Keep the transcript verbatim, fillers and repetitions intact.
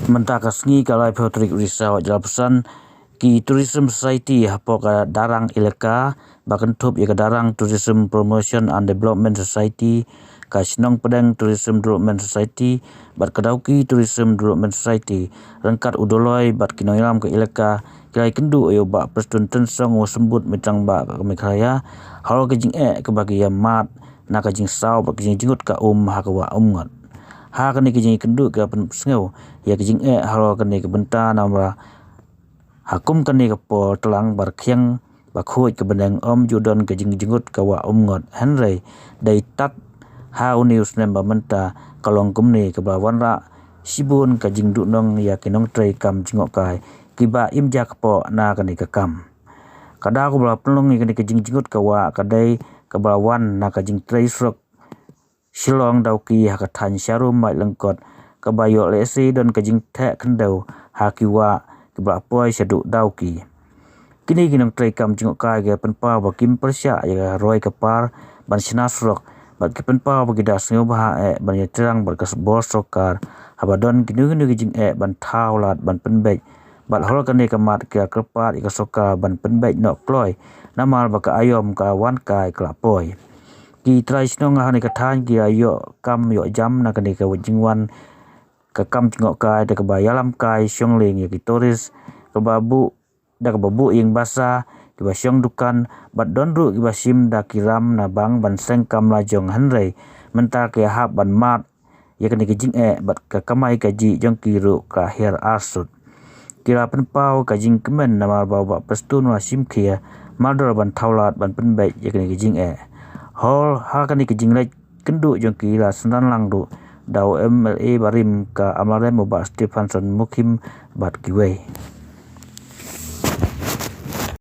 Mynta ka sngi ka laiphew tarik u Risaw jylla Pyrsan, ki Tourism Society hapoh ka Darrang Elaka ba kynthup ïa ka Darrang Tourism Promotion and Development Society, ka Shnong Pdeng Tourism Development Society bad ka Dawki Tourism Development Society ryngkat u Doloi bad ki nongïalam ka elaka ki la ïakynduh ïa u Bah Prestone Tynsong u symbud Maitrang Bah ka Meghalaya halor ka jingeh kaba ki ïa mad na ka jingsaw bad ka jingjngut ka um ha ka Wah Umngot. Ha kane ka jingïakynduh ki la pynsngew ïa ka jingeh halor kane ka bynta namar ha kum kane ka por tlang ba rkhiang ba khuid ka bneng ym ju don ka jingjngut ka Wah Umngot, hynrei dei tad ha une u snem ba mynta ka long kumne kaba wanrah shibun ka jingduhnong ïa ki nongtrei kam jngohkai kiba im jakpoh na kane ka kam. Ka daw kaba la pynlong ïa kane ka jingjngut ka wah ka dei kaba la wan na ka jingtrei surok Shillong Dawki ha ka thaiñ Sharum Maitlyngkot kaba ïoh lehse don ka jingtheh khyndew ha ki wah kiba la poi shaduh Dawki. Kine ki nongtrei kam jngohkai ki pynpaw ba kim pyrshah ïa ka roi ka par ban shna surok bad ki pynpaw ba ki da sngewbha eh ban ïatrang bad ka bor sorkar haba don kino kino ki jingeh ban thaw lad ban pynbeit. Bad halor kane ka mat ki la kyrpad ïa ka sorkar ban pynbeit noh kloi namar ba ka aïom ka wan kai ka la poi. Ki trai shnong ha kane ka thaiñ ki la ïoh kam ïoh jam na kane ka jingwan ka kam jngohkai da kaba ïalam kai shong lieng ïa ki tourist kaba buh da kaba buh ïing basa, kiba shong dukan bad don ruh kiba shim da ki ram na bank ban seng kam lajong, hynrei mynta ki hap ban mad ïa kane ka jingeh bad ka kamai kajih jong ki ruh ka hiar arsut. Ki la pynpaw ka jingkmen namar ba u Bah Prestone u la shim khia mardor ban thaw lad ban pynbeit ïa kane ka jingeh. Halor ha kane ka jingleit kynduh jong ki la synran lang ruh da u M L A barim ka Amlarem u Bah Stephenson Mukhim bad kiwei.